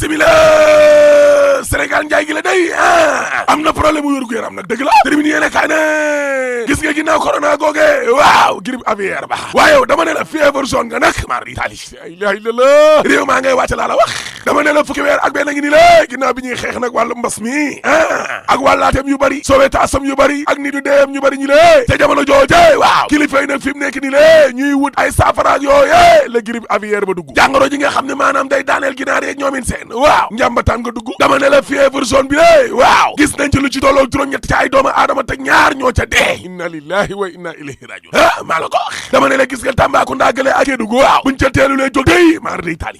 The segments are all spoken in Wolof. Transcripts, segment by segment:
bisimila Sénégal njaay gi la day am na problème mu wér gu yaram nag dëgg la termine yéene kaay ne gis nga ginnaaw corona googe waaw grippe aviaire ba waaye dama ne la fièvre jaune nga nag mar d'Italie la ilaha illallah réew maa ngay wàcc laa la wax dama ne la fukki weer ak benn ngi ni la ginnaaw bi ñuy xeex nag wàllu mbas mi ak wàllaateem yu bari sowetaasam yu bari ak nitu deem ñu bari ñu lée te jamono jooje waaw kilifa yi nag fi mu nekk ni lée ñuy wut ay saafara ak yooye la grippe aviaire ba dugg jàngoro ji nga xam ne maanaam day daaneel ginaar yeeg ñoomin seen waaw njàmbataan nga dugg dama ne la fièvre jaune bi lée waaw gis nañ ci lu ci tolloo juróom-ñett ci ay doomu aadama te ñaar ñoo ca dee inna lillahi wa inna ilayhi rajiun maa la ko wax dama ne la gis nga Tambacounda gële ak Kédougou waaw buñ ca teelulee jóg day maar day taali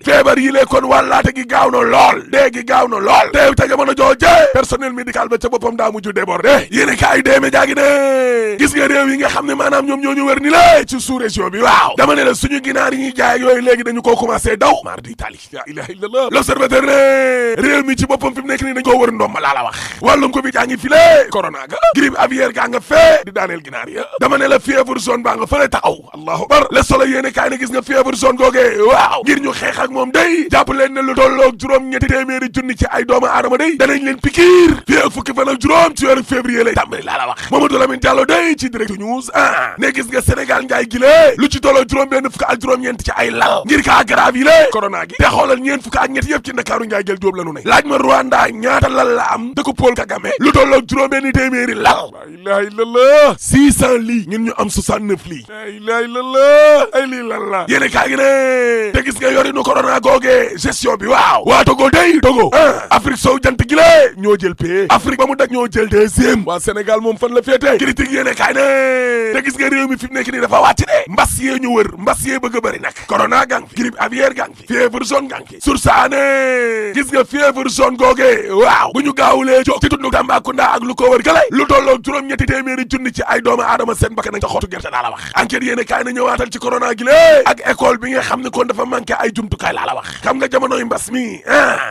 feebar yi lee kon wàllaate gi gaaw na lool dee gi gaaw na lool te ca jamono jooje personnel médical ba ca boppam daa mujj débordé yéene kaay déeme jaagi ne gis nga réew yi nga xam ne maanaam ñoom ñoo ñu wër ni la ci sous région bi waaw dama ne la suñu ginaar yi ñuy jaay yooyu léegi dañu koo commencé daw maar day taali la ilaha illallah l'observateur ne réew mi ci boppam fi mu nekk nii dañ koo wër ndomba laa la wax wàllum Covid yaa ngi file corona ga grippe aviaire gaa nga fee di daaneel ginaar ya dama ne la fièvre jaune baa nga fële taxaw allahu akbar le soleil yéene kaay ne gis nga fièvre jaune googee waaw ngir ñu xeex ak moom day jàpp leen ne lu tolloog juróom-ñetti téeméeri junni ci ay doomu aadama day danañ leen pikiir fii ak fukki fan ak juróom ci weeru février lay tàmbali laa la wax Mamadou Lamine Diallo day ci direct news ne gis nga Sénégal njaay gi lée lu ci tolloog juróom-benn fukk ak juróom-ñeent ci ay lal ngir kaa grave yi lée corona gi te xoolal ñeen fukk ak ñett yëpp ci Ndakaaru njaay jël jóob la nu ne laaj ma Rwanda ñaata lal la am dëkk Paul Kagame lu tolloog juróom-benn téeméeri lal la ilaha illallah 600 lits ñun ñu am 69 lits la ilaha illallah ay lii lan la yéene kaa gi ne te gis nga yorinu corona googe gestion bi waaw waa Togo day Togo Afrique sow jant gi la ñoo jël pay Afrique ba mu dak ñoo jël deuxième waa Sénégal moom fan la féete critique yéene kaay ne te gis nga réew mi fi mu nekk nii dafa wàcc de mbas yee ñu wër mbas yee bëgg a bëri nag corona gang fi grippe aviaire gang fi fièvre jaune gang fi sursaane gis nga fièvre jaune googe waaw bu ñu gaawulee jóg ci tundu Tambacounda ak lu ko wër gale lu tolloo juróom-ñetti téeméeri junni ci ay doomu aadama seen bakkan nañ ca xottu gerte daa la wax enquête yéene kaay na ñëwaatal ci corona gi lée ak école bi nga xam ne kon dafa manqué ay jumtukaay laa la wax xam nga jamonoy mbas mi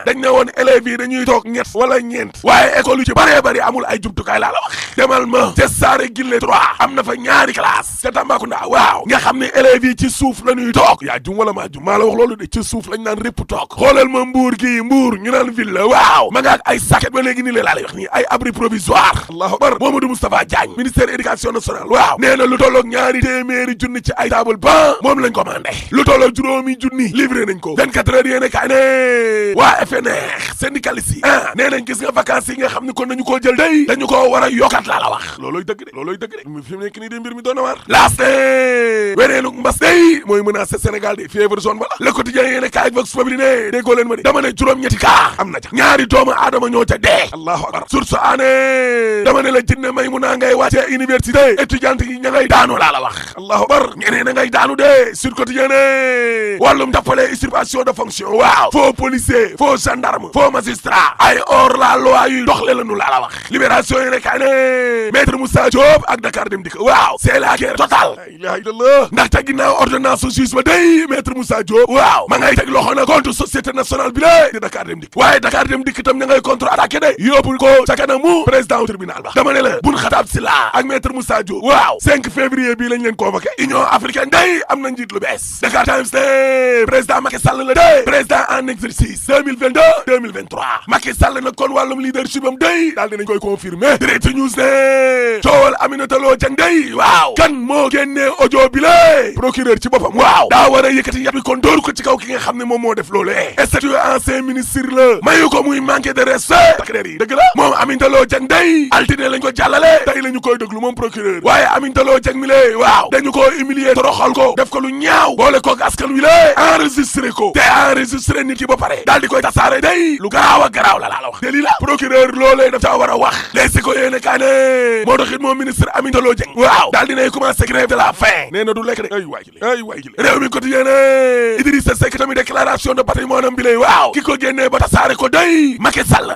dañ ne woon élèves yi dañuy toog ñett wala ñeent waaye école yu ci bëree bëri amul ay jumtukaay laa la wax demal ma te Saare Gille 3 am na fa ñaari classe te Tambacounda waaw nga xam ne élèves yi ci suuf la ñuy toog yaa jum wala maa jum maa la wax loolu de ci suuf lañ naan répp toog xoolal ma Mbuur gi Mbuur ñu naan ville la waaw ma nga ak ay saket ba léegi nii la laa lay wax nii ay abri provisoire allahu akbar Mamadou Moustapha Diagne ministère éducation nationale waaw nee na lu tolloog ñaari téeméeri junni ci ay table ban moom lañ commandé lu tolloog juróomi junni livré nañ ko 24 heures yéene kaay ne waa FNR syndicaliste yi nee nañ gis nga vacances yi nga xam ne kon nañu koo jël day dañu koo war a yokkaat laa la wax looloy dëgg de fi mu nekk nii de mbir mi doon na waar laas ne weneenu mbas day mooy menacé Sénégal de fièvre jaune bala le quotidien yéene kaay vox populi ne déggoo leen ma de dama ne juróom-ñetti cas am na ca ñaari doomu aadama ñoo ca dee allahu akbar source ané dama ne la jinne may mu naa ngay wàccee université étudiante yi ña ngay daanu laa la wax allahu akbar ñeneen a ngay daanu de sur quotidien ne wàllum jàppale usurpation de fonction waaw faux policier faux gendarme faux magistrat ay hors la loi yu doxle la nu laa la wax libération yéene kaay ne maître Moussa Diop ak Dakar Dem Dikk waaw c'est la guerre totale la ilaha illallah ndaxte ginnaaw ordonnance su juge ba day maître Moussa Diop waaw ma ngay teg loxo na contre société nationale bi la di Dakar Dem Dikk waaye Dakar Dem Dikk tam ña ngay contre attaqué de yóbbul ko ca kanamu président tribunal ba dama ne la bun xataab si la ak maître Moussa Diop waaw 5 février bii lañ leen convoqué Union africaine day am na njiit lu bees Dakar Times ne président Macky Sall la day président en exercice 2022 2023 Macky Sall nag kon wàllum leadership am day daal dinañ koy confirmer direct news ne coowal Aminata Lo Dieng day waaw kan moo génnee audio bi la procureur ci boppam waaw daa war a yëkkati yat bi kon dóoru ko ci kaw ki nga xam ne moom moo def loolee statut ancien ministre la mayu ko muy manqué de respect takk der yi dëgg la moom Aminata Lo Dieng day altine lañ ko jàllale tey la ñu koy déglu moom procureur waaye Aminata Lo Dieng mi lay waaw dañu ko humilier toroxal ko def ko lu ñaaw boole koog askan wi lay enregistré ko te enregistré nit ki ba pare daal di koy tasaare day lu garaaw a garaaw la wax te lii la procureur loolee daf caa war a wax les ko yéene kaa ne moo taxit moom ministre Aminata Lo Dieng waaw daal dinay commencé grève de la faim nee na du lekk de ay waay ji réew mi quotidien ne Idrissa Seck tamit déclaration de patrimoine am bi lay waaw ki ko génnee ba tasaare ko day Macky Sall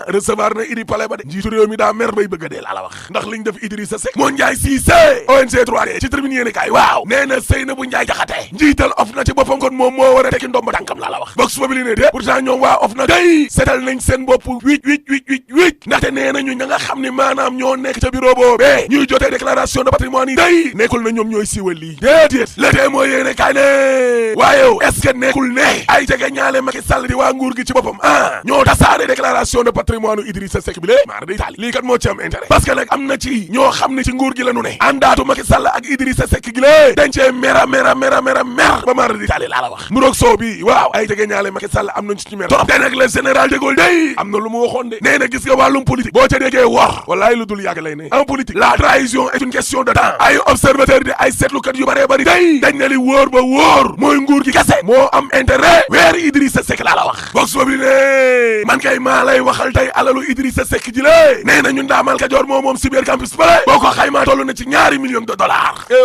recevoir na Idi Palais ba de njiitu réew mi daa mer bay bëgg a dee laa la wax ndax liñ def Idrissa Seck moo Ndiaye Cissé ONG 3D ci tribune yéene kaay waaw nee na Seynabou Ndiaye Jaxate njiital OFNAC ci boppam kon moom moo war a tekki ndomba tànkam laa la wax Vox Populi ne de pourtant ñoom waa OFNAC day seetal nañ seen bopp wicc ndaxte nee nañu ña nga xam ne maanaam ñoo nekk ca bureau boobee ñuy jotee déclaration de patrimoine yi day nekkul na ñoom ñooy siiwal lii déedéet le tee moo yéene kaay ne waaye est-ce que nekkul ne ay jege ñaale Macky Sall di waa nguur gi ci boppam ñoo tasaare déclaration de patrimoine Idrissa Seck bi lée maar day taali lii kat moo ci am intérêt parce que nag am na ci ñoo xam ne ci nguur gi la nu ne àndaatu Macky Sall ak Idrissa Seck gi lée dencee mer ba maar day taali laa la wax mburoog soow bi waaw ay jege ñaale Macky Sall am nañ ci mer trop te nag le général de Gaulle day am na lu mu waxoon de nee na gis nga wàllum politique boo ca déggee wor wallaay lu dul yàgg lay ne en politique la trahison est une question de temps ay observateur di ay seetlukat yu bëree bëri day dañ ne li wóor ba wóor mooy nguur gi kese moo am intérêt weer Idrissa Seck laa la wax box boobu ne man kay maa lay waxal tey alalu Idrissa Seck ji lée nee na ñun daamal Kajoor moom cyber campus pare boo ko xaymaa toll na ci $2 millions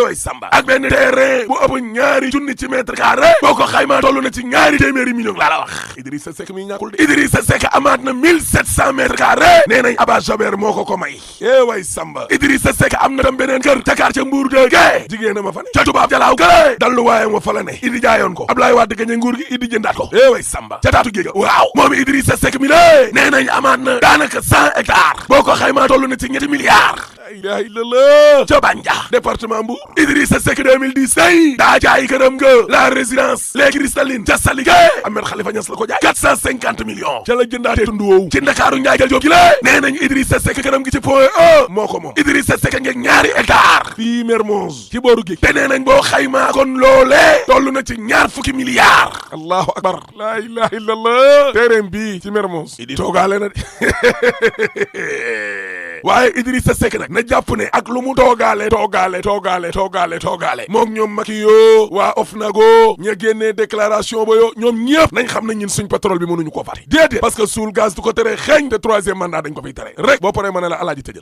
way Samba ak benn terrain bu ëpp 2 junni ci mètre carré boo ko xaymaa toll na ci 200 millions laa la wax Idrissa Seck mi ñàkkul de Idrissa Seck amaat na 1700 mètres carrés nee nañ Aba Jaber moo ko may way Samba Idrissa Seck am na tam beneen kër ca quartier Mbour de gee jigéen a ma fa ne ca tubaab jalaaw gële dallu waayam wa fa la ne Idi jaayoon ko Ablaye Wade gañe nguur gi Idi jëndaat ko way Samba ca taatu géej waaw moom Idrissa Seck mi lée nee nañ amaat na daanaka 100 hectares boo ko xaymaa toll na ci 3 milliards la ilaha illallah ca Bandia département Mbour Idrissa Seck 2010 day daa jaay këram nga la résidence les Cristallines ca Saligué Ahmed Khalifa Niass la ko jaay 450 millions ca la jëndaatee tund woowu ci Ndakaaru Njaay jël Jóob gi la nee nañ Idrissa Seck këram gi ci point E moo ko moom Idrissa Seck ngeeg 2 hectares fii Mermoz ci booru géej te nee nañ boo xaymaa kon loolee toll na ci 20 milliards allahu akbar la ilaha illallah terrain bi ci Mermoz Idi toogaale na de waaye Idrissa Seck nag na jàpp ne ak lu mu toogaale moom ñoom Macky yoo waa OFNAGO ña génnee déclaration ba yoo ñoom ñëpp nañ xam ne ñun suñ pétrole bi mënuñu koo fàtte déedéet parce que suul gaz du ko tere xeeñ te 3e mandat dañ ko fiy tere rek boo paree ma ne la alaaji tëjal